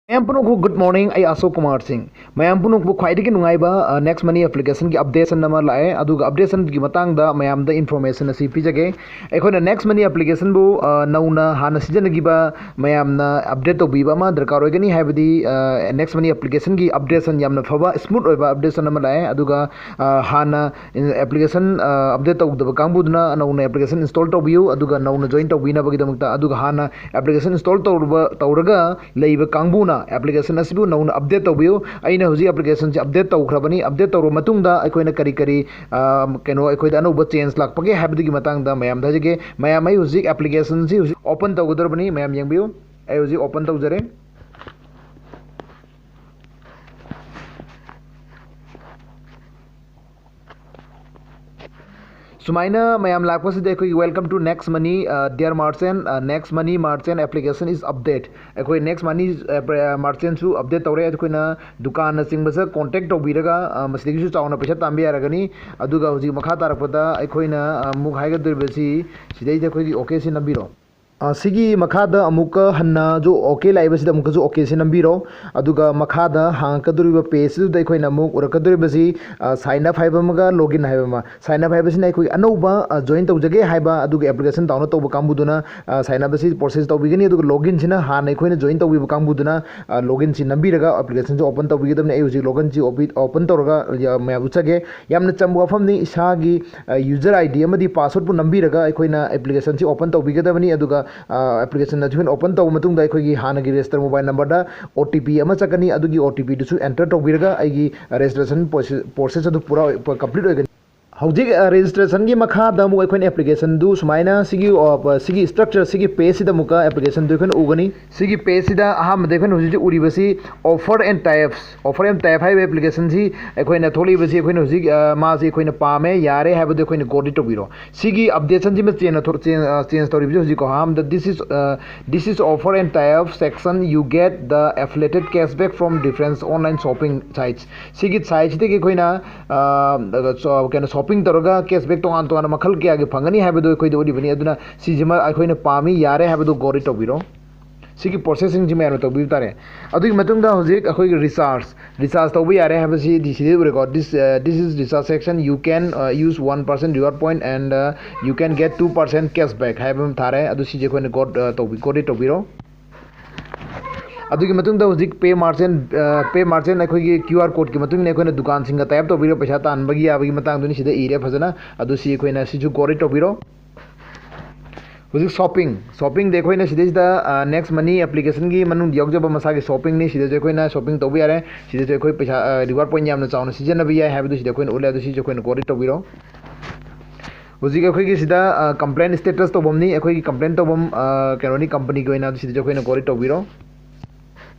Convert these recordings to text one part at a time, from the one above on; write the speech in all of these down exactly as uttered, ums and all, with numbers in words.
ꯃꯌꯥꯝ ꯄꯨꯝꯅꯃꯛꯄꯨ good morning, ꯑꯩ ꯑꯁꯣꯛ ꯀꯨꯃꯥꯔ ꯁꯤꯡ꯫ ꯃꯌꯥꯝ ꯄꯨꯝꯅꯃꯛꯄꯨ ꯈ꯭ꯋꯥꯏꯗꯒꯤ ꯅꯨꯡꯉꯥꯏꯕ, ꯑ, Next Money applicationꯒꯤ updateꯁꯟ ꯑꯃ ꯂꯥꯛꯑꯦ꯫ ꯑꯗꯨꯒ updateꯁꯟꯒꯤ ꯃꯇꯥꯡꯗ ꯃꯌꯥꯝꯗ information ꯑꯁꯤ ꯄꯤꯖꯒꯦ꯫ ꯑꯩꯈꯣꯏꯅ Next Money applicationꯕꯨ, ꯑ, ꯅꯧꯅ ꯍꯥꯟꯅ ꯁꯤꯖꯤꯟꯅꯈꯤꯕ ꯃꯌꯥꯝꯅ update ꯇꯧꯕꯤꯕ ꯑꯃ ꯗꯔꯀꯥꯔ ꯑꯣꯏꯒꯅꯤ, ꯍꯥꯏꯕꯗꯤ, ꯑ, Next Money applicationꯒꯤ updateꯁꯟ ꯌꯥꯝꯅ ꯐꯕ, smooth ꯑꯣꯏꯕ updateꯁꯟ ꯑꯃ ꯂꯥꯛꯑꯦ꯫ ꯑꯗꯨꯒ, ꯑ, ꯍꯥꯟꯅ application, ꯑ, update ꯇꯧꯗꯕ ꯀꯥꯡꯕꯨꯗꯨꯅ ꯅꯧꯅ application install ꯇꯧꯕꯤꯌꯨ, ꯑꯗꯨꯒ ꯅꯧꯅ join ꯇꯧꯕꯤꯅꯕꯒꯤꯗꯃꯛꯇ꯫ ꯑꯗꯨꯒ ꯍꯥꯟꯅ application install ꯇꯧꯔꯨꯕ, ꯇꯧꯔꯒ ꯂꯩꯕ ꯀꯥꯡꯕꯨꯅ application ꯑꯁꯤꯕꯨ ꯅꯧꯅ update ꯇꯧꯕꯤꯌꯨ꯫ ꯑꯩꯅ ꯍꯧꯖꯤꯛ applicationꯁꯤ update ꯇꯧꯈ꯭ꯔꯕꯅꯤ꯫ Update ꯇꯧꯔꯕ ꯃꯇꯨꯡꯗ ꯑꯩꯈꯣꯏꯅ ꯀꯔꯤ ꯀꯔꯤ, ꯑ, ꯀꯩꯅꯣ, ꯑꯩꯈꯣꯏꯗ ꯑꯅꯧꯕ change ꯂꯥꯛꯄꯒꯦ ꯍꯥꯏꯕꯗꯨꯒꯤ ꯃꯇꯥꯡꯗ ꯃꯌꯥꯝꯗ ꯍꯥꯏꯖꯒꯦ꯫ ꯃꯌꯥꯝ, ꯑꯩ ꯍꯧꯖꯤꯛ applicationꯁꯤ ꯍꯧꯖꯤꯛ open ꯇꯧꯒꯗꯧꯔꯕꯅꯤ꯫ ꯃꯌꯥꯝ ꯌꯦꯡꯕꯤꯌꯨ, ꯑꯩ ꯍꯧꯖꯤꯛ open ꯇꯧꯖꯔꯦ꯫ ꯁꯨꯃꯥꯏꯅ ꯃꯌꯥꯝ ꯂꯥꯛꯄꯁꯤꯗ ꯑꯩꯈꯣꯏꯒꯤ "Welcome to Next Money, uh, dear merchant, uh, Next Money merchant application is update." ꯑꯩꯈꯣꯏ Next Money, ꯑ, ꯄ꯭ꯔ-, ꯑ, merchantꯁꯨ update ꯇꯧꯔꯦ꯫ ꯑꯩꯈꯣꯏꯅ ꯗꯨꯀꯥꯟꯅꯆꯤꯡꯕꯁꯦ contact ꯇꯧꯕꯤꯔꯒ, ꯑ, ꯃꯁꯤꯗꯒꯤꯁꯨ ꯆꯥꯎꯅ ꯄꯩꯁꯥ ꯇꯥꯟꯕ ꯌꯥꯔꯒꯅꯤ꯫ ꯑꯗꯨꯒ ꯍꯧꯖꯤꯛ ꯃꯈꯥ ꯇꯥꯔꯛꯄꯗ ꯑꯩꯈꯣꯏꯅ, ꯑ, ꯑꯃꯨꯛ ꯍꯥꯏꯒꯗꯧꯔꯤꯕꯁꯤ ꯁꯤꯗꯩꯗ ꯑꯩꯈꯣꯏꯒꯤ OK ꯁꯤ ꯅꯝꯕꯤꯔꯣ꯫ ꯑ, ꯁꯤꯒꯤ ꯃꯈꯥꯗ ꯑꯃꯨꯛꯀ ꯍꯟꯅꯁꯨ OK ꯂꯥꯛꯏꯕꯁꯤꯗ ꯑꯃꯨꯛꯀꯁꯨ OK ꯁꯤ ꯅꯝꯕꯤꯔꯣ꯫ ꯑꯗꯨꯒ ꯃꯈꯥꯗ ꯍꯥꯡꯉꯛꯀꯗꯧꯔꯤꯕ pageꯁꯤꯗ ꯑꯩꯈꯣꯏꯅ ꯑꯃꯨꯛ ꯎꯔꯛꯀꯗꯧꯔꯤꯕꯁꯤ, ꯑ, sign up ꯍꯥꯏꯕ ꯑꯃꯒ login ꯍꯥꯏꯕ ꯑꯃ꯫ Sign up ꯍꯥꯏꯕꯁꯤꯅ ꯑꯩꯈꯣꯏꯒꯤ ꯑꯅꯧꯕ, ꯑ, join ꯇꯧꯖꯒꯦ ꯍꯥꯏꯕ, ꯑꯗꯨꯒ application download ꯇꯧꯕ ꯀꯥꯡꯕꯨꯗꯨꯅ, ꯑ, sign up ꯑꯁꯤ process ꯇꯧꯕꯤꯒꯅꯤ꯫ ꯑꯗꯨꯒ loginꯁꯤꯅ ꯍꯥꯟꯅ ꯑꯩꯈꯣꯏꯅ join ꯇꯧꯕꯤꯕ ꯀꯥꯡꯕꯨꯗꯨꯅ, ꯑ, loginꯁꯤ ꯅꯝꯕꯤꯔꯒ applicationꯁꯤ open ꯇꯧꯕꯤꯒꯗꯕꯅꯤ꯫ ꯑꯩ ꯍꯧꯖꯤꯛ loginꯁꯤ open, open ꯇꯧꯔꯒ, ꯑ, ꯃꯌꯥꯝ ꯎꯠꯆꯒꯦ꯫ ꯌꯥꯝꯅ ꯆꯝꯕ ꯋꯥꯐꯝꯅꯤ꯫ ꯏꯁꯥꯒꯤ, ꯑ, user ID ꯑꯃꯗꯤ passwordꯄꯨ ꯅꯝꯕꯤꯔꯒ ꯑꯩꯈꯣꯏꯅ applicationꯁꯤ open ꯇꯧꯕꯤꯒꯗꯕꯅꯤ꯫ ꯑꯗꯨꯒ, ꯑ, application ꯑꯗꯨ ꯑꯩꯈꯣꯏꯅ open ꯇꯧꯕ ꯃꯇꯨꯡꯗ ꯑꯩꯈꯣꯏꯒꯤ ꯍꯥꯟꯅꯒꯤ register mobile numberꯗ OTP ꯑꯃ ꯆꯠꯀꯅꯤ꯫ ꯑꯗꯨꯒꯤ OTPꯗꯨꯁꯨ enter ꯇꯧꯕꯤꯔꯒ ꯑꯩꯒꯤ registration process, process ꯑꯗꯨ ꯄꯨꯔꯥ complete ꯑꯣꯏꯒꯅꯤ꯫ ꯍꯧꯖꯤꯛ, ꯑ, registrationꯒꯤ ꯃꯈꯥꯗ ꯑꯃꯨꯛ ꯑꯩꯈꯣꯏꯅ applicationꯗꯨ ꯁꯨꯃꯥꯏꯅ ꯁꯤꯒꯤ, ꯑ, ꯁꯤꯒꯤ structure, ꯁꯤꯒꯤ pageꯁꯤꯗ ꯑꯃꯨꯛꯀ applicationꯗꯨ ꯑꯩꯈꯣꯏꯅ ꯎꯒꯅꯤ꯫ ꯁꯤꯒꯤ pageꯁꯤꯗ ꯑꯍꯥꯟꯕꯗ ꯑꯩꯈꯣꯏꯅ ꯍꯧꯖꯤꯛ ꯍꯧꯖꯤꯛ ꯎꯔꯤꯕꯁꯤ Offer and Types, Offer and Type ꯍꯥꯏꯔꯤꯕ applicationꯁꯤ ꯑꯩꯈꯣꯏꯅ ꯊꯣꯛꯂꯛꯏꯕꯁꯤ ꯑꯩꯈꯣꯏꯅ ꯍꯧꯖꯤꯛ, ꯑ, ꯃꯥꯁꯤ ꯑꯩꯈꯣꯏꯅ ꯄꯥꯝꯃꯦ, ꯌꯥꯔꯦ ꯍꯥꯏꯕꯗꯨ ꯑꯩꯈꯣꯏꯅ goodꯗꯤ ꯇꯧꯕꯤꯔꯣ꯫ ꯁꯤꯒꯤ updateꯁꯤꯃ change ꯊꯣꯛ-, change, ꯑ, change ꯇꯧꯔꯤꯕꯁꯤ ꯍꯧꯖꯤꯛꯀꯣ ꯑꯍꯥꯟꯕꯗ this is, ꯑ, this is Offer and Type section, you get the affiliated cashback from different online shopping sites꯫ ꯁꯤꯒꯤ siteꯁꯤꯗꯒꯤ ꯑꯩꯈꯣꯏꯅ, ꯑ, ꯀꯩꯅꯣ, shopping ꯇꯧꯔꯒ cashback ꯇꯣꯉꯥꯟ ꯇꯣꯉꯥꯟꯕ ꯃꯈꯜ ꯀꯌꯥꯒꯤ ꯐꯪꯒꯅꯤ ꯍꯥꯏꯕꯗꯨ ꯑꯩꯈꯣꯏꯗ ꯎꯠꯂꯤꯕꯅꯤ꯫ ꯑꯗꯨꯅ ꯁꯤꯁꯤꯃ ꯑꯩꯈꯣꯏꯅ ꯄꯥꯝꯃꯤ, ꯌꯥꯔꯦ ꯍꯥꯏꯕꯗꯨ goodꯗꯤ ꯇꯧꯕꯤꯔꯣ꯫ ꯁꯤꯒꯤ ꯄ꯭ꯔꯣꯁꯦꯁꯁꯤꯡꯁꯤ ꯃꯌꯥꯝꯅ ꯇꯧꯕꯤꯕ ꯇꯥꯔꯦ꯫ ꯑꯗꯨꯒꯤ ꯃꯇꯨꯡꯗ ꯍꯧꯖꯤꯛ ꯑꯩꯈꯣꯏꯒꯤ ꯔꯤꯆꯥꯔꯖ ꯔꯤꯆꯥꯔꯖ ꯇꯧꯕ ꯌꯥꯔꯦ ꯍꯥꯏꯕꯁꯤ ꯗꯤ ꯁꯤꯗ ꯎꯔꯦꯀꯣ꯫ This, uh, this is recharge section. You can, uh, use one percent reward point and, uh, you can get two percent cash back ꯍꯥꯏꯕ ꯑꯃ ꯊꯥꯔꯦ꯫ ꯑꯗꯨ ꯁꯤꯁꯦ ꯑꯩꯈꯣꯏꯅ ꯒꯣꯠ ꯇꯧꯕꯤ ꯒꯣꯠ ꯏꯠ ꯇꯧꯕꯤꯔꯣ꯫ ꯑꯗꯨꯒꯤ ꯃꯇꯨꯡꯗ ꯍꯧꯖꯤꯛ ꯄꯦ ꯃꯥꯔꯆꯦꯟ ꯄꯦ ꯃꯥꯔꯆꯦꯟ ꯑꯩꯈꯣꯏꯒꯤ ꯀ꯭ꯌꯨ ꯑꯥꯔ ꯀꯣꯗꯀꯤ ꯃꯇꯨꯡ ꯏꯟꯅ ꯑꯩꯈꯣꯏꯅ ꯗꯨꯀꯥꯟꯁꯤꯡꯒ ꯇꯥꯏꯞ ꯇꯧꯕꯤꯔꯣ꯫ ꯄꯩꯁꯥ ꯇꯥꯟꯕꯒꯤ ꯌꯥꯕꯒꯤ ꯃꯇꯥꯡꯗꯨꯅꯤ ꯁꯤꯗ ꯏꯔꯦ ꯐꯖꯅ꯫ ꯑꯗꯨ ꯁꯤ ꯑꯩꯈꯣꯏꯅ ꯁꯤꯁꯨ ꯒꯣꯠ ꯏꯠ ꯇꯧꯕꯤꯔꯣ꯫ ꯍꯧꯖꯤꯛ ꯁꯣꯞꯄꯤꯡ ꯁꯣꯞꯄꯤꯡꯗꯤ ꯑꯩꯈꯣꯏꯅ ꯁꯤꯗꯩꯁꯤꯗ ꯅꯦꯛꯁ ꯃꯅꯤ ꯑꯦꯄ꯭ꯂꯤꯀꯦꯁꯟꯒꯤ ꯃꯅꯨꯡꯗ ꯌꯥꯎꯖꯕ ꯃꯁꯥꯒꯤ ꯁꯣꯞꯄꯤꯡꯅꯤ꯫ ꯁꯤꯗꯁꯨ ꯑꯩꯈꯣꯏꯅ ꯁꯣꯞꯄꯤꯡ ꯇꯧꯕ ꯌꯥꯔꯦ꯫ ꯁꯤꯗꯁꯨ ꯑꯩꯈꯣꯏ ꯄꯩꯁꯥ ꯔꯤꯋꯥꯔꯗ ꯄꯣꯏꯟ ꯌꯥꯝꯅ ꯆꯥꯎꯅ ꯁꯤꯖꯤꯟꯅꯕ ꯌꯥꯏ ꯍꯥꯏꯕꯗꯨ ꯁꯤꯗ ꯑꯩꯈꯣꯏꯅ ꯎꯠꯂꯦ꯫ ꯑꯗꯨ ꯁꯤꯁꯨ ꯑꯩꯈꯣꯏꯅ ꯒꯣꯠ ꯏꯠ ꯇꯧꯕꯤꯔꯣ꯫ ꯍꯧꯖꯤꯛ ꯑꯩꯈꯣꯏꯒꯤ ꯁꯤꯗ ꯀꯝꯄ꯭ꯂꯦꯟ ꯁ꯭ꯇꯦꯇꯁ ꯇꯧꯐꯝꯅꯤ꯫ ꯑꯩꯈꯣꯏꯒꯤ ꯀꯝꯄ꯭ꯂꯦꯟ ꯇꯧꯐꯝ ꯀꯩꯅꯣꯅꯤ, ꯀꯝꯄꯅꯤꯒꯤ ꯑꯣꯏꯅ꯫ ꯑꯗꯨ ꯁꯤꯗꯁꯨ ꯑꯩꯈꯣꯏꯅ ꯒꯣꯠ ꯏꯠ ꯇꯧꯕꯤꯔꯣ꯫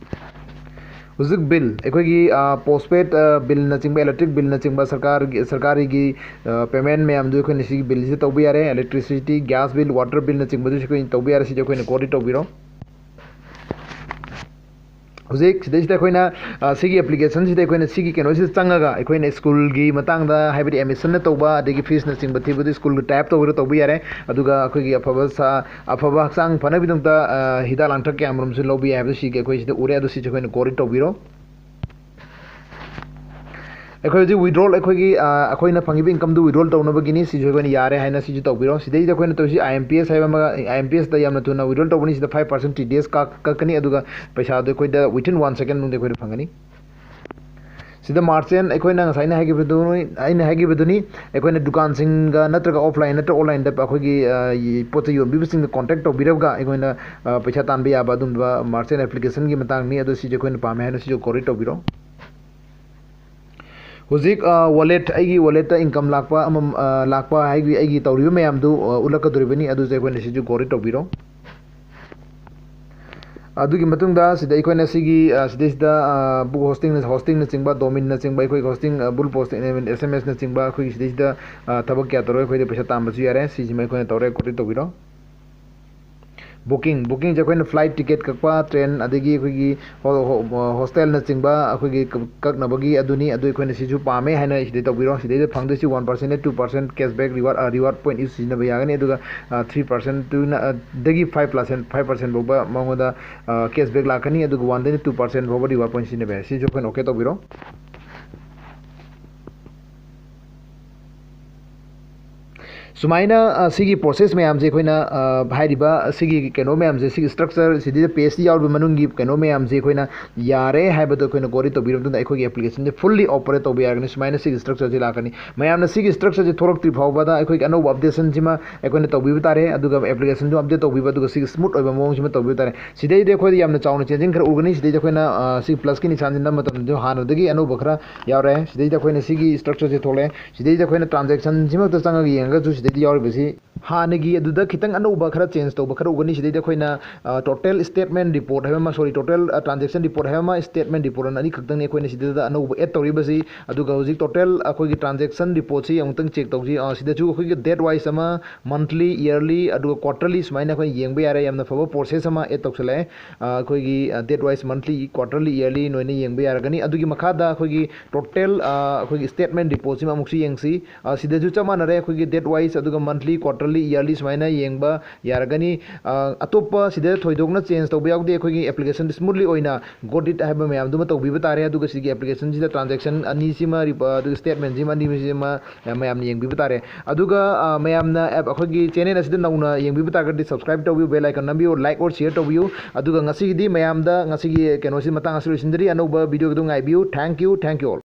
ꯍꯧꯖꯤꯛ ꯕꯤꯜ ꯑꯩꯈꯣꯏꯒꯤ ꯄꯣꯁꯄꯦꯗ ꯕꯤꯜꯅꯆꯤꯡꯕ, ꯏꯂꯦꯛꯇ꯭ꯔꯤꯛ ꯕꯤꯜꯅꯆꯤꯡꯕ, ꯁꯔꯀꯥꯔꯒꯤ ꯁꯔꯀꯥꯔꯒꯤ ꯄꯦꯃꯦꯟ ꯃꯌꯥꯝꯗꯨ ꯑꯩꯈꯣꯏꯅ ꯁꯤꯒꯤ ꯕꯤꯜꯁꯤꯗ ꯇꯧꯕ ꯌꯥꯔꯦ꯫ ꯏꯂꯦꯛꯇ꯭ꯔꯤꯁꯤꯇꯤ, ꯒ꯭ꯌꯥꯁ ꯕꯤꯜ, ꯋꯥꯇꯔ ꯕꯤꯜꯅꯆꯤꯡꯕꯗꯨꯁꯨ ꯑꯩꯈꯣꯏꯅ ꯇꯧꯕ ꯌꯥꯔꯦ꯫ ꯁꯤꯁꯦ ꯑꯩꯈꯣꯏꯅ ꯒꯣꯠ ꯏꯠ ꯇꯧꯕꯤꯔꯣ꯫ ꯍꯧꯖꯤꯛ ꯁꯤꯗꯩꯁꯤꯗ ꯑꯩꯈꯣꯏꯅ ꯁꯤꯒꯤ ꯑꯦꯄ꯭ꯂꯤꯀꯦꯁꯟꯁꯤꯗ ꯑꯩꯈꯣꯏꯅ ꯁꯤꯒꯤ ꯀꯩꯅꯣꯁꯤꯗ ꯆꯪꯉꯒ ꯑꯩꯈꯣꯏꯅ ꯁ꯭ꯀꯨꯜꯒꯤ ꯃꯇꯥꯡꯗ, ꯍꯥꯏꯕꯗꯤ ꯑꯦꯗꯃꯤꯁꯟꯅ ꯇꯧꯕ ꯑꯗꯒꯤ ꯐꯤꯁꯅꯆꯤꯡꯕ ꯊꯤꯕꯗꯨ ꯁ꯭ꯀꯨꯜꯒꯤ ꯇꯥꯏꯞ ꯇꯧꯔꯒ ꯇꯧꯕ ꯌꯥꯔꯦ꯫ ꯑꯗꯨꯒ ꯑꯩꯈꯣꯏꯒꯤ ꯑꯐꯕ ꯁꯥ ꯑꯐꯕ ꯍꯛꯆꯥꯡ ꯐꯅꯕꯒꯤꯗꯃꯛꯇ ꯍꯤꯗꯥꯛ ꯂꯥꯡꯊꯛ ꯀꯌꯥꯃꯔꯨꯝꯁꯨ ꯂꯧꯕ ꯌꯥꯏ ꯍꯥꯏꯕꯗꯨ ꯁꯤꯒꯤ ꯑꯩꯈꯣꯏ ꯁꯤꯗ ꯎꯔꯦ꯫ ꯑꯗꯨ ꯁꯤꯁꯦ ꯑꯩꯈꯣꯏꯅ ꯒꯣꯠ ꯏꯠ ꯇꯧꯕꯤꯔꯣ꯫ ꯑꯩꯈꯣꯏ ꯍꯧꯖꯤꯛ ꯋꯤꯗ꯭ꯔꯣꯜ ꯑꯩꯈꯣꯏꯒꯤ ꯑꯩꯈꯣꯏꯅ ꯐꯪꯉꯤꯕ ꯏꯟꯀꯝꯗꯨ ꯋꯤꯗ꯭ꯔꯣꯜ ꯇꯧꯅꯕꯒꯤꯅꯤ꯫ ꯁꯤꯁꯨ ꯑꯩꯈꯣꯏꯅ ꯌꯥꯔꯦ ꯍꯥꯏꯅ ꯁꯤꯁꯨ ꯇꯧꯕꯤꯔꯣ꯫ ꯁꯤꯗꯩꯗ ꯑꯩꯈꯣꯏꯅ ꯇꯧꯔꯤꯁꯤ ꯑꯥꯏ ꯑꯦꯝ ꯄꯤ ꯑꯦꯁ ꯍꯥꯏꯕ ꯑꯃꯒ, ꯑꯥꯏ ꯑꯦꯝ ꯄꯤ ꯑꯦꯁꯇ ꯌꯥꯝꯅ ꯊꯨꯅ ꯋꯤꯗ꯭ꯔꯣꯜ ꯇꯧꯕꯅꯤ꯫ ꯁꯤꯗ five percent T D S ꯀꯛꯀꯅꯤ꯫ ꯑꯗꯨꯒ ꯄꯩꯁꯥꯗꯣ ꯑꯩꯈꯣꯏꯗ within one second ꯃꯅꯨꯡꯗ ꯑꯩꯈꯣꯏꯗ ꯐꯪꯒꯅꯤ꯫ ꯁꯤꯗ ꯃꯥꯔꯆꯦꯟ ꯑꯩꯈꯣꯏꯅ ꯉꯁꯥꯏꯅ ꯍꯥꯏꯈꯤꯕꯗꯨ ꯑꯩꯅ ꯍꯥꯏꯈꯤꯕꯗꯨꯅꯤ꯫ ꯑꯩꯈꯣꯏꯅ ꯗꯨꯀꯥꯟꯁꯤꯡꯒ ꯅꯠꯇ꯭ꯔꯒ ꯑꯣꯐꯂꯥꯏꯟ ꯅꯠꯇ꯭ꯔꯒ ꯑꯣꯟꯂꯥꯏꯟꯗ ꯑꯩꯈꯣꯏꯒꯤ ꯄꯣꯠ ꯆꯩ ꯌꯣꯟꯕꯤꯕꯁꯤꯡꯗ ꯀꯣꯟꯇꯦꯛ ꯇꯧꯕꯤꯔꯒ ꯑꯩꯈꯣꯏꯅ ꯄꯩꯁꯥ ꯇꯥꯟꯕ ꯌꯥꯕ ꯑꯗꯨꯝꯕ ꯃꯥꯔꯆꯦꯟ ꯑꯦꯄ꯭ꯂꯤꯀꯦꯁꯟꯒꯤ ꯃꯇꯥꯡꯅꯤ꯫ ꯑꯗꯨ ꯁꯤꯁꯦ ꯑꯩꯈꯣꯏꯅ ꯄꯥꯝꯃꯦ ꯍꯥꯏꯅ ꯁꯤꯁꯨ ꯒꯣꯠ ꯏꯠ ꯇꯧꯕꯤꯔꯣ꯫ ꯍꯧꯖꯤꯛ ꯋꯥꯂꯦꯠ ꯑꯩꯒꯤ ꯋꯥꯂꯦꯠꯇ ꯏꯟꯀꯝ ꯂꯥꯛꯄ ꯑꯃ ꯂꯥꯛꯄ ꯍꯥꯏꯒꯤ ꯑꯩꯒꯤ ꯇꯧꯔꯤꯕ ꯃꯌꯥꯝꯗꯨ ꯎꯠꯂꯛꯀꯗꯧꯔꯤꯕꯅꯤ꯫ ꯑꯗꯨꯁꯨ ꯑꯩꯈꯣꯏꯅ ꯁꯤꯁꯨ ꯒꯣꯠ ꯏꯠ ꯇꯧꯕꯤꯔꯣ꯫ ꯑꯗꯨꯒꯤ ꯃꯇꯨꯡꯗ ꯁꯤꯗ ꯑꯩꯈꯣꯏꯅ ꯁꯤꯒꯤ ꯁꯤꯗꯩꯁꯤꯗ ꯕꯨꯛ ꯍꯣꯁꯇꯤꯡ ꯍꯣꯁꯇꯤꯡꯅꯆꯤꯡꯕ, ꯗꯣꯃꯤꯟꯅꯆꯤꯡꯕ, ꯑꯩꯈꯣꯏ ꯍꯣꯁꯇꯤꯡ ꯕꯨꯜ ꯄꯣꯁꯇꯤꯡ, ꯑꯦꯁ ꯑꯦꯝ ꯑꯦꯁꯅꯆꯤꯡꯕ ꯑꯩꯈꯣꯏꯒꯤ ꯁꯤꯗꯩꯁꯤꯗ ꯊꯕꯛ ꯀꯌꯥ ꯇꯧꯔꯒ ꯑꯩꯈꯣꯏꯗ ꯄꯩꯁꯥ ꯇꯥꯟꯕꯁꯨ ꯌꯥꯔꯦ꯫ ꯁꯤꯁꯤꯃ ꯑꯩꯈꯣꯏꯅ ꯇꯧꯔꯦ, ꯒꯣꯠ ꯏꯠ ꯇꯧꯕꯤꯔꯣ꯫ ꯕꯨꯀꯤꯡ ꯕꯨꯀꯤꯡꯁꯦ ꯑꯩꯈꯣꯏꯅ ꯐ꯭ꯂꯥꯏꯠ ꯇꯤꯀꯦꯠ ꯀꯛꯄ, ꯇ꯭ꯔꯦꯟ, ꯑꯗꯒꯤ ꯑꯩꯈꯣꯏꯒꯤ ꯍꯣ- ꯍꯣ- ꯍꯣꯁꯇꯦꯜꯅꯆꯤꯡꯕ ꯑꯩꯈꯣꯏꯒꯤ ꯀꯛ- ꯀꯛꯅꯕꯒꯤ ꯑꯗꯨꯅꯤ꯫ ꯑꯗꯨ ꯑꯩꯈꯣꯏꯅ ꯁꯤꯁꯨ ꯄꯥꯝꯃꯦ ꯍꯥꯏꯅ ꯁꯤꯗꯩ ꯇꯧꯕꯤꯔꯣ꯫ ꯁꯤꯗꯩꯗ ꯐꯪꯗꯣꯏꯁꯤ one percent two percent cashback reward reward point ꯏꯁꯨ ꯁꯤꯖꯤꯟꯅꯕ ꯌꯥꯒꯅꯤ꯫ ꯑꯗꯨꯒ ꯊ꯭ꯔꯤ ꯄꯥꯔꯁꯦꯟ ꯇꯨꯅ ꯑꯗꯒꯤ ꯐꯥꯏꯚ ꯄꯥꯔꯁꯦꯟ ꯐꯥꯏꯚ ꯄꯥꯔꯁꯦꯟ ꯐꯥꯎꯕ ꯃꯉꯣꯟꯗ ꯀꯦꯁꯕꯦꯛ ꯂꯥꯛꯀꯅꯤ꯫ ꯑꯗꯨꯒ ꯋꯥꯟꯗꯩꯅ ꯇꯨ ꯄꯥꯔꯁꯦꯟ ꯐꯥꯎꯕ ꯔꯤꯋꯥꯔꯗ ꯄꯣꯏꯟ ꯁꯤꯖꯤꯟꯅꯕ ꯌꯥꯏ꯫ ꯁꯤꯁꯨ ꯑꯩꯈꯣꯏꯅ ꯑꯣꯀꯦ ꯇꯧꯕꯤꯔꯣ꯫ ꯁꯨꯃꯥꯏꯅ ꯁꯤꯒꯤ ꯄ꯭ꯔꯣꯁꯦꯁ ꯃꯌꯥꯝꯁꯦ ꯑꯩꯈꯣꯏꯅ ꯍꯥꯏꯔꯤꯕ ꯁꯤꯒꯤ ꯀꯩꯅꯣ ꯃꯌꯥꯝꯁꯦ, ꯁꯤꯒꯤ ꯁ꯭ꯇ꯭ꯔꯛꯆꯔ ꯁꯤꯗꯩꯗ ꯄꯦꯖꯇ ꯌꯥꯎꯔꯤꯕ ꯃꯅꯨꯡꯒꯤ ꯀꯩꯅꯣ ꯃꯌꯥꯝꯁꯦ ꯑꯩꯈꯣꯏꯅ ꯌꯥꯔꯦ ꯍꯥꯏꯕꯗꯣ ꯑꯩꯈꯣꯏꯅ ꯒꯣ ꯑꯍꯦꯗ ꯇꯧꯕꯤꯔꯕ ꯃꯇꯨꯡꯗ ꯑꯩꯈꯣꯏꯒꯤ ꯑꯦꯄ꯭ꯂꯤꯀꯦꯁꯟꯁꯦ ꯐꯨꯜꯂꯤ ꯑꯣꯄꯔꯦꯠ ꯇꯧꯕ ꯌꯥꯔꯒꯅꯤ꯫ ꯁꯨꯃꯥꯏꯅ ꯁꯤꯒꯤ ꯁ꯭ꯇ꯭ꯔꯛꯆꯔꯁꯦ ꯂꯥꯛꯀꯅꯤ꯫ ꯃꯌꯥꯝꯅ ꯁꯤꯒꯤ ꯁ꯭ꯇ꯭ꯔꯛꯆꯔꯁꯦ ꯊꯣꯛꯂꯛꯇ꯭ꯔꯤ ꯐꯥꯎꯕꯗ ꯑꯩꯈꯣꯏꯒꯤ ꯑꯅꯧꯕ ꯑꯞꯗꯦꯠꯁꯟꯁꯤꯃ ꯑꯩꯈꯣꯏꯅ ꯇꯧꯕꯤꯕ ꯇꯥꯔꯦ꯫ ꯑꯗꯨꯒ ꯑꯦꯄ꯭ꯂꯤꯀꯦꯁꯟꯁꯨ ꯑꯞꯗꯦꯠ ꯇꯧꯕꯤꯕ, ꯑꯗꯨꯒ ꯁꯤꯒꯤ ꯁ꯭ꯃꯨꯠ ꯑꯣꯏꯕ ꯃꯑꯣꯡꯁꯤꯃ ꯇꯧꯕꯤꯕ ꯇꯥꯔꯦ꯫ ꯁꯤꯗꯩꯗꯤ ꯑꯩꯈꯣꯏꯗ ꯌꯥꯝꯅ ꯆꯥꯎꯅ ꯆꯦꯟꯖꯤꯡ ꯈꯔ ꯎꯒꯅꯤ꯫ ꯁꯤꯗꯩꯗ ꯑꯩꯈꯣꯏꯅ ꯁꯤ ꯄ꯭ꯂꯁꯀꯤ ꯅꯤꯁꯥꯟꯁꯤ ꯅꯝꯕ ꯃꯇꯝꯗ ꯍꯥꯟꯅꯗꯒꯤ ꯑꯅꯧꯕ ꯈꯔ ꯌꯥꯎꯔꯦ꯫ ꯁꯤꯗꯩꯗ ꯑꯩꯈꯣꯏꯅ ꯁꯤꯒꯤ ꯁ꯭ꯇ꯭ꯔꯛꯆꯔꯁꯦ ꯊꯣꯛꯂꯛꯑꯦ꯫ ꯁꯤꯗꯩꯗ ꯑꯩꯈꯣꯏꯅ ꯇ꯭ꯔꯥꯟꯖꯦꯛꯁꯟꯁꯤꯃꯛꯇ ꯆꯪꯉꯒ ꯌꯦꯡꯉꯒꯁꯨ ꯁꯤꯗꯩꯗ ꯌꯥꯎꯔꯤꯕꯁꯤ ꯍꯥꯟꯅꯒꯤ ꯑꯗꯨꯗ ꯈꯤꯇꯪ ꯑꯅꯧꯕ ꯈꯔ ꯆꯦꯟꯖ ꯇꯧꯕ ꯈꯔ ꯎꯒꯅꯤ꯫ ꯁꯤꯗꯩꯗ ꯑꯩꯈꯣꯏꯅ ꯇꯣꯇꯦꯜ ꯁ꯭ꯇꯦꯠꯃꯦꯟ ꯔꯤꯄꯣꯔꯠ ꯍꯥꯏꯕ ꯑꯃ, ꯁꯣꯔꯤ, ꯇꯣꯇꯦꯜ ꯇ꯭ꯔꯥꯟꯖꯦꯛꯁꯟ ꯔꯤꯄꯣꯔꯠ ꯍꯥꯏꯕ ꯑꯃ, ꯁ꯭ꯇꯦꯠꯃꯦꯟ ꯔꯤꯄꯣꯔꯠ ꯑꯅ ꯑꯅꯤꯈꯛꯇꯪꯅꯤ ꯑꯩꯈꯣꯏꯅ ꯁꯤꯗꯩꯗ ꯑꯅꯧꯕ ꯑꯦꯗ ꯇꯧꯔꯤꯕꯁꯤ꯫ ꯑꯗꯨꯒ ꯍꯧꯖꯤꯛ ꯇꯣꯇꯦꯜ ꯑꯩꯈꯣꯏꯒꯤ ꯇ꯭ꯔꯥꯟꯖꯦꯛꯁꯟ ꯔꯤꯄꯣꯔꯠꯁꯤ ꯑꯃꯨꯛꯇꯪ ꯆꯦꯛ ꯇꯧꯁꯤ꯫ ꯁꯤꯗꯁꯨ ꯑꯩꯈꯣꯏꯒꯤ ꯗꯦꯠ ꯋꯥꯏꯁ ꯑꯃ, ꯃꯟꯊꯂꯤ, ꯏꯌꯔꯂꯤ, ꯑꯗꯨꯒ ꯀ꯭ꯋꯥꯔꯇꯔꯂꯤ ꯁꯨꯃꯥꯏꯅ ꯑꯩꯈꯣꯏꯅ ꯌꯦꯡꯕ ꯌꯥꯔꯦ꯫ ꯌꯥꯝꯅ ꯐꯕ ꯄ꯭ꯔꯣꯁꯦꯁ ꯑꯃ ꯑꯦꯗ ꯇꯧꯁꯜꯂꯛꯑꯦ꯫ ꯑꯩꯈꯣꯏꯒꯤ ꯗꯦꯠ ꯋꯥꯏꯁ, ꯃꯟꯊꯂꯤ, ꯀ꯭ꯋꯥꯔꯇꯔꯂꯤ, ꯏꯌꯔꯂꯤ ꯅꯣꯏꯅ ꯌꯦꯡꯕ ꯌꯥꯔꯒꯅꯤ꯫ ꯑꯗꯨꯒꯤ ꯃꯈꯥꯗ ꯑꯩꯈꯣꯏꯒꯤ ꯇꯣꯇꯦꯜ ꯑꯩꯈꯣꯏꯒꯤ ꯁ꯭ꯇꯦꯠꯃꯦꯟ ꯔꯤꯄꯣꯔꯠꯁꯤꯃ ꯑꯃꯨꯛꯁꯨ ꯌꯦꯡꯁꯤ꯫ ꯁꯤꯗꯁꯨ ꯆꯞ ꯃꯥꯟꯅꯔꯦ꯫ ꯑꯩꯈꯣꯏꯒꯤ ꯗꯦꯠ ꯋꯥꯏꯁ ꯑꯗꯨꯒ ꯃꯟꯊꯂꯤ, ꯀ꯭ꯋꯥꯔꯇꯔꯂꯤ, ꯏꯌꯔꯂꯤ ꯁꯨꯃꯥꯏꯅ ꯌꯦꯡꯕ ꯌꯥꯔꯒꯅꯤ꯫ ꯑꯇꯣꯞꯄ ꯁꯤꯗ ꯊꯣꯏꯗꯣꯛꯅ ꯆꯦꯟꯖ ꯇꯧꯕ ꯌꯥꯎꯗꯦ꯫ ꯑꯩꯈꯣꯏꯒꯤ ꯑꯦꯄ꯭ꯂꯤꯀꯦꯁꯟ ꯁ꯭ꯃꯨꯠꯂꯤ ꯑꯣꯏꯅ ꯒꯣ ꯑꯍꯦꯗ ꯍꯥꯏꯕ ꯃꯌꯥꯝꯗꯨꯃ ꯇꯧꯕꯤꯕ ꯇꯥꯔꯦ꯫ ꯑꯗꯨꯒ ꯁꯤꯒꯤ ꯑꯦꯄ꯭ꯂꯤꯀꯦꯁꯟꯁꯤꯗ ꯇ꯭ꯔꯥꯟꯖꯦꯛꯁꯟ ꯑꯅꯤꯁꯤꯃ, ꯑꯗꯨꯒ ꯁ꯭ꯇꯦꯠꯃꯦꯟꯁꯤꯃ ꯑꯅꯤꯁꯤꯃ ꯃꯌꯥꯝꯅ ꯌꯦꯡꯕꯤꯕ ꯇꯥꯔꯦ꯫ ꯑꯗꯨꯒ ꯃꯌꯥꯝꯅ ꯑꯩꯈꯣꯏꯒꯤ ꯆꯦꯅꯦꯜ ꯑꯁꯤꯗ ꯅꯧꯅ ꯌꯦꯡꯕꯤꯕ ꯇꯥꯔꯒꯗꯤ ꯁꯕꯁꯀ꯭ꯔꯥꯏꯕ ꯇꯧꯕꯤꯌꯨ, ꯕꯦꯜ ꯑꯥꯏꯀꯟ ꯅꯝꯕꯤꯌꯨ, ꯂꯥꯏꯛ ꯑꯣꯔ ꯁꯤꯌꯔ ꯇꯧꯕꯤꯌꯨ꯫ ꯑꯗꯨꯒ ꯉꯁꯤꯒꯤꯗꯤ ꯃꯌꯥꯝꯗ, ꯉꯁꯤꯒꯤ ꯀꯩꯅꯣꯁꯤ ꯃꯇꯥꯡ ꯑꯁꯤ ꯂꯣꯏꯁꯤꯟꯖꯔꯤ꯫ ꯑꯅꯧꯕ ꯚꯤꯗꯤꯑꯣꯒꯤꯗꯨ ꯉꯥꯏꯕꯤꯌꯨ꯫ Thank you, thank you all꯫